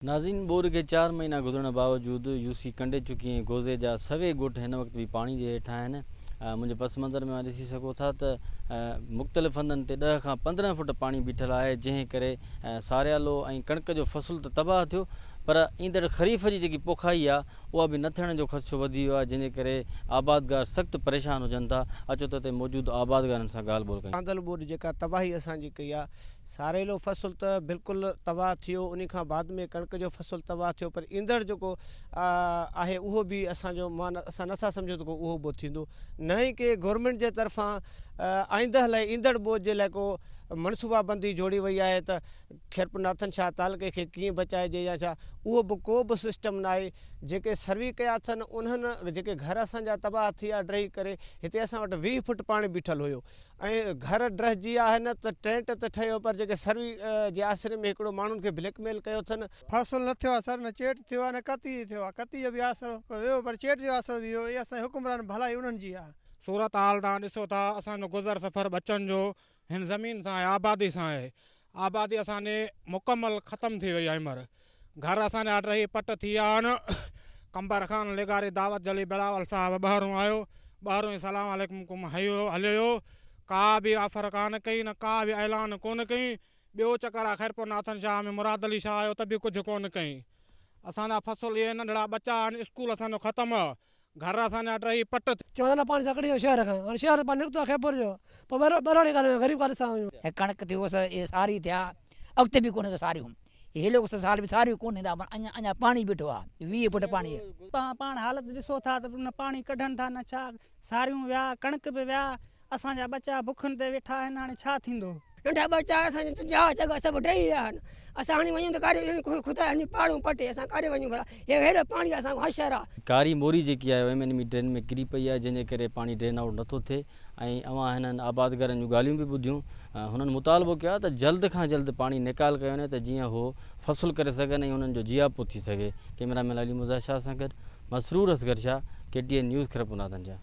ناظرين ٻوڏ کي چار مهينا گذرڻ باوجود يو سي ڪنڊي چڪي ۽ گوزي جا سوين ڳوٺ هن وقت به پاڻي جي هيٺ آهن منهنجي پس منظر ۾ اوهان ڏسي سگهو ٿا ته مختلف هنڌن تي ڏهه کان 15 فوٽ پاڻي بيٺل آهي جنهن ڪري ساريالو ۽ ڪڻڪ جو فصل ته تباهه ٿيو پر ايندڙ خريف جي جيڪي پوکائي آهي اها به نه ٿيڻ جو خدشو وڌي ويو آهي جنهن جي ڪري آبادگار سخت پريشان هجن ٿا اچو ته اتي موجود آبادگارن سان ڳالهه ٻولهه ڪيون. آندل ٻوڏ جيڪا تباهي اسان جي ڪئي آهي ساريلو فصل ته بلڪل تباهه ٿيو انهي کان بعد ۾ ڪڻڪ جو فصل تباهه ٿيو پر ايندڙ جيڪو آهي اهو به اسان جو مان اسان نٿا سمجهون ته ڪو اهو به ٿيندو نه ئي ڪي گورنمينٽ جي طرفان آئنده لاء ايندڙ ٻوڏ جي لاء ڪو منصوبا بندي جوڙي وئي آهي ته خيرپور ناٿن شاهه تعلقي کي ڪيئن بچائجي يا ڇا اهو به ڪو به سسٽم ناهي جيڪي سروي ڪيا اٿن انهن جيڪي گهر اسان جا تباهه ٿيا ڊهي ڪري هتي اسان وٽ 20 فٽ پاڻي بيٺل هيو ۽ گهر ڊهجي ويا آهن ته ٽينٽ ته ٺهيو پر جيڪي سروي جي آسري ۾ هڪڙو ماڻهن کي بليڪ ميل ڪيو اٿن. فصل نه ٿيو آهي سر نه چيٽ ٿيو آهي نه ڪتي ٿيو آهي ڪتي جو به آسرو ويو پر چيٽ جو آسرو به ويو اهي اسان جي حڪمران ڀلائي انهن جي آهي. صورتحال توهان ڏسو ٿا اسان جو گذر سفر ٻچن جو هن زمين سان آهي آبادي سان آهي آبادي اسان جي مڪمل ختم ٿي وئي آهي مر گهر اسان جا ڊهي پٽ ٿي ويا آهن. قمبر خان لغاري دعوت جلي بلاول صاحب ٻهرون آيو، ٻهرون ئي سلام عليڪم ڪم هيو هليو ويو. ڪا به آفر ڪانه ڪئي نه ڪا به اعلان ڪونه ڪئي. ٻيو چڪر آ خيرپور ناٿن شاهه ۾ مراد علي شاهه آيو ته به ڪجهه ڪونه ڪئي. اسان جا فصل اهي ننڍڙا ٻچا آهن اسڪول اسان جو ختم. گهر اسان جا ڊهي پٽ ٿي. چوندا نه پاڻي سان ڪڍي ويو شهر کان هاڻي شهر پاڻي نڪتو آهي خيرپور جو پوء ٻهراڙي ڪاڏي وڃون غريب ڪاڏي سان وڃون. هي ڪڻڪ ٿي اوس اهي ساري ٿيا اڳتي به ڪونه ته ساريون هي هيلوڪ سال به ساريون ڪونه ٿيندا پر اڃا اڃا پاڻي بيٺو آهي 20 فوٽ پاڻي. توهان پاڻ حالت ڏسو ٿا ته نه پاڻي ڪڍن ٿا نه ڇا ساريون ويا ڪڻڪ به ويا اسان جا ٻچا بکن تي ويٺا آهن هاڻي ڇا ٿيندو. ننڍا ٻچا اسان جا جاء جڳهه سڀ ڊهي ويا آهن اسان هاڻي وڃون ته ڪاڏي وڃون خدا هني پاڙون پٽي اسان ڪاڏي وڃون ڀلا هي هيڏو پاڻي اسان کان حشر آ. ڪاري موري جيڪي آهي اها ايم اين ايم ڊرين ۾ ڪري پئي آهي جنهن جي ڪري پاڻي ڊرين آئوٽ نٿو ٿئي ۽ اوهان هنن آبادگارن جون ڳالهيون به ٻڌيون هنن مطالبو ڪيو آهي ته جلد کان جلد پاڻي نيڪال ڪيو وڃي ته جيئن هو فصل ڪري سگهن ۽ انهن جو جياپو ٿي سگهي ڪئميرا مين علي مرزا شاهه سان گڏ Masroor Asghar Shah K T N news Khairpur Nathan Shah.